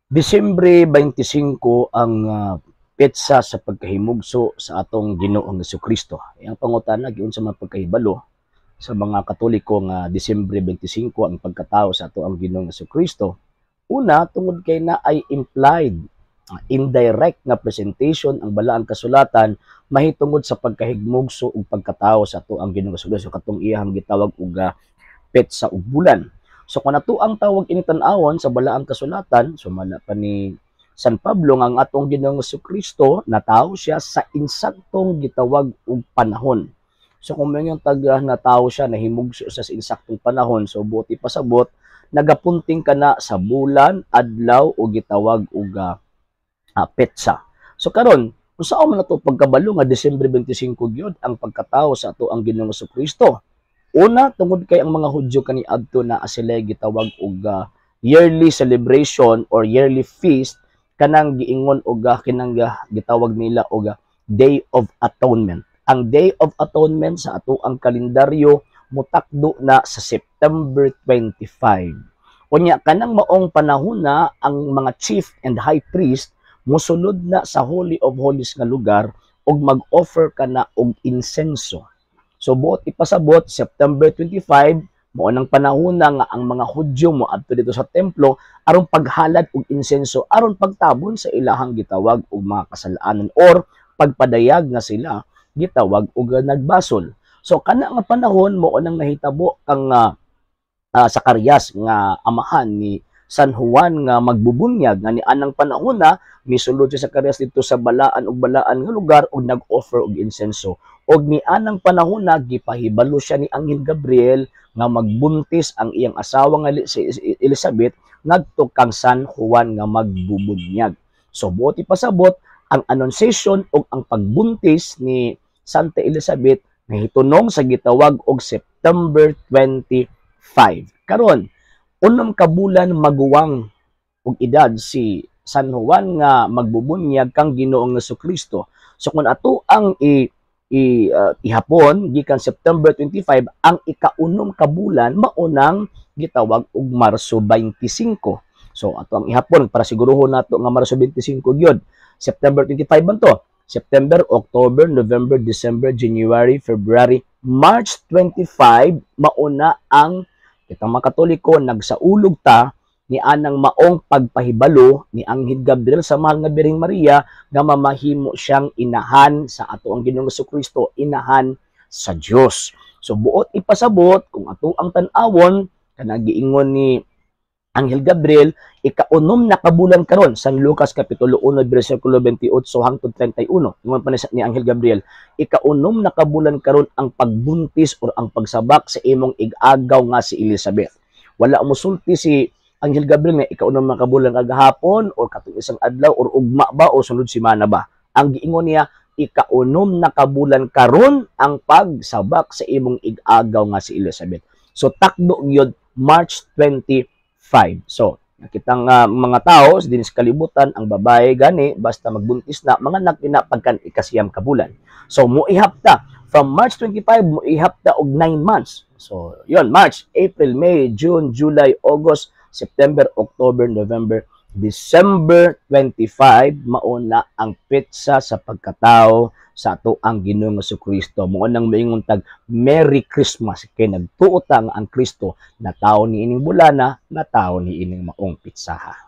Disyembre 25 ang petsa sa pagkahimugso sa atong Ginoong Kristo. Ang pangutana, giunsa man pagkahibalo sa mga Katoliko nga Disyembre 25 ang pagkatao sa ato ang Ginoong Kristo? Una, tungod kay naay implied, indirect nga presentation ang Balaang Kasulatan mahitungod sa pagkahigmugso ug pagkatao sa ato ang Ginoong Kristo, katong iyang gitawag og petsa ug bulan. So kung ato ang tawag ini tan-awon sa Balaang Kasulatan, sumala pa ni San Pablo nga ang atong Ginoong Kristo natawo siya sa insaktong gitawag og panahon. So kung may taga natawo siya, nahimugso siya sa insaktong panahon, so buot ipasabot, nagapunting ka na sa bulan, adlaw o gitawag og petsa. So karon, unsaon man nato pagkabalo nga Disyembre 25 gyud ang pagkatawo sa ato ang Ginoong Kristo? Una, tungod kay ang mga Hudyo kaniadto naa sila gitawag og yearly celebration or yearly feast, kanang giingon og kinang gitawag nila og Day of Atonement. Ang Day of Atonement sa ato ang kalendaryo mutakdo na sa September 25. Unya kanang maong panahon na ang mga chief and high priest mosulod na sa Holy of Holies nga lugar ug mag-offer kana og insenso. So buot ipasabot, September 25 mao nang panahon na nga ang mga Hudyo mo adto dito sa templo aron paghalad og insenso, aron pagtabon sa ilahang gitawag og mga kasalanan or pagpadayag nga sila gitawag og nagbasol. So kana nga panahon mao nang nahitabo kang Zacarias nga amahan ni San Juan nga Magbubunyag, nga ni anang panahon na misulod si Zacarias dito sa balaan ug balaan nga lugar ug nag-offer og insenso. Og ni anang panahon na gipahibalo siya ni Anghel Gabriel nga magbuntis ang iyang asawa nga si Elizabeth ngadto kang San Juan nga Magbubunyag. So buot ipasabot, ang annunciation ug ang pagbuntis ni Santa Elizabeth nahitunong sa gitawag og September 25. Karon, 6 ka bulan maguwang og edad si San Juan nga Magbubunyag kang Ginoong Kristo. So kung ato ang i, i ihapon gikan September 25, ang ikaunom ka bulan maunang gitawag og Marso 25. So ato ang ihapon para siguruhon nato nga Marso 25 gyud. September 25 man to. September, October, November, December, January, February, March 25 mauna ang kitang mga Katoliko nagsaulog ta ni anang maong pagpahibalo ni Anghel Gabriel sa mahal nga Birheng Maria nga mamahimo siyang inahan sa ato ang Ginoong Kristo, inahan sa Dios. So buot ipasabot, kung ato ang tan-awon kanang giingon ni Anghel Gabriel, ikaunom na kabulan karon, San Lucas kapitulo 1 bersikulo 28 hangtod 31. Ingon pa ni Anghel Gabriel, ikaunom na kabulan karon ang pagbuntis or ang pagsabak sa imong ig-agaw nga si Elizabeth. Wala mosulti si Anghel Gabriel nga ikaunom na kabulan kagahapon or katong isang adlaw or ugma ba o sunod semana ba. Ang giingon niya, ikaunom na kabulan karon ang pagsabak sa imong ig-agaw nga si Elizabeth. So takdo gyud March 25. So, kitang mga tao din sa kalibutan, ang babae gani basta magbuntis na, manganak na pagkan 9 ka bulan. So muihap ta from March 25, muihap ta og 9 months. So, yon March, April, May, June, July, August, September, October, November, December 25 mauna ang petsa sa pagkatao sa ato ang Ginoong Kristo. Mao nang moingon tag Merry Christmas kay nagtuo ta nga ang Kristo natawo ni ining bulana, natawo ni ining maong petsaha.